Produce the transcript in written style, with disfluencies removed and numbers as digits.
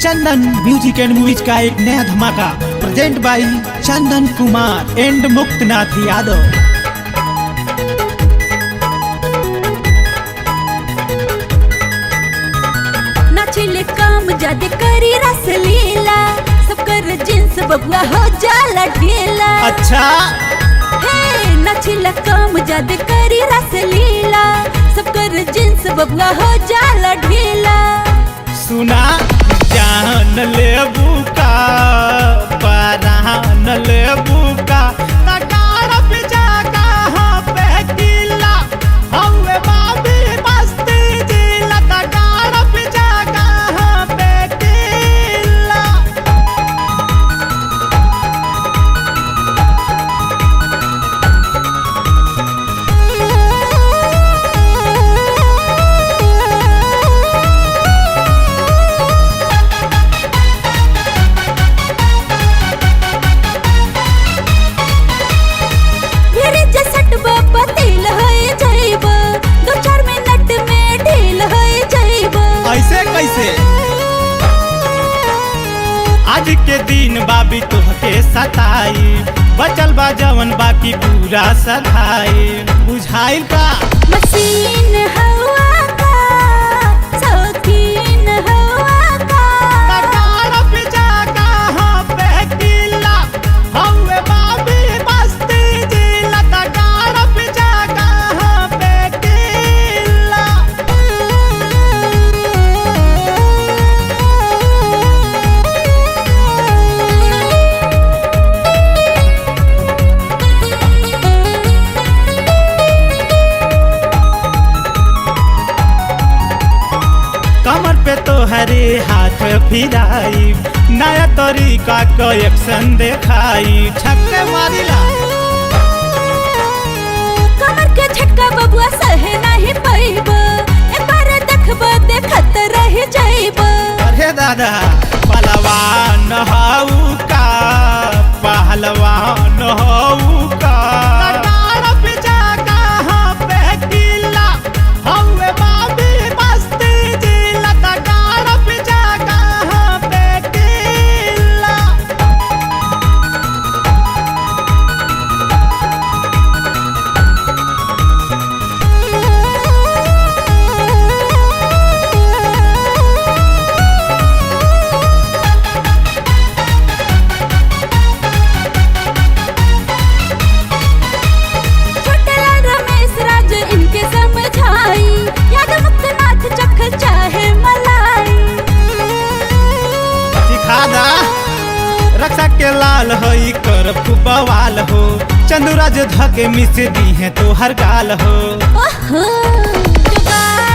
Chandan music and movies का एक नया धमाका present by Chandan Kumar and Muktinath Yadav. नाचिले काम जादे करी रस लीला, सब कर जींस बबुआ हो जाला ढीला। अच्छा। हे नाचिला काम जादे करी रस लीला, सब कर जींस बबुआ हो जाला ढीला। सुना जान ले बुका परान ले बुका तकार पिजा कहाँ पे किला हवे बाबी मस्ती जिला तकार पिजा कहाँ पे किला। मेरे जसट बाबा तेल होए जाइब, दो चार मिनट में ढील होए जाइब। ऐसे कैसे आज के दिन बाबी तोहके सताई बचल बा जवन बाकी पूरा सधाई बुझाइल का। मशीन हवा का शौकीन हवा का। तकार पिजा कहाँ पे किला हवे बाबी मस्ती जिला तकार पिजा कहाँ पे किला। कमर पे तोहरे हाथ फिराई नया तरीका क एक्शन देखाई छक्के मारिला। कमर के झटका बबुआ सहे नहीं पैब, एक बार देखब देखत रह जाइब। अरे दादा पहलवान हऊ का पहलवान हऊ का तकार पिजा कहाँ पे किला हवे बाबी मस्ती जिला तकार पिजा कहाँ पे किला। छोटेला रमेश राज इनके समझाई, याद मुक्तनाथ चख चाहे मलाई। सिखादा रक्षा के लाल होई कर खूब बवाल हो चंदुराज धके मिस दी है तोहर गाल हो। ओहो जुगाड़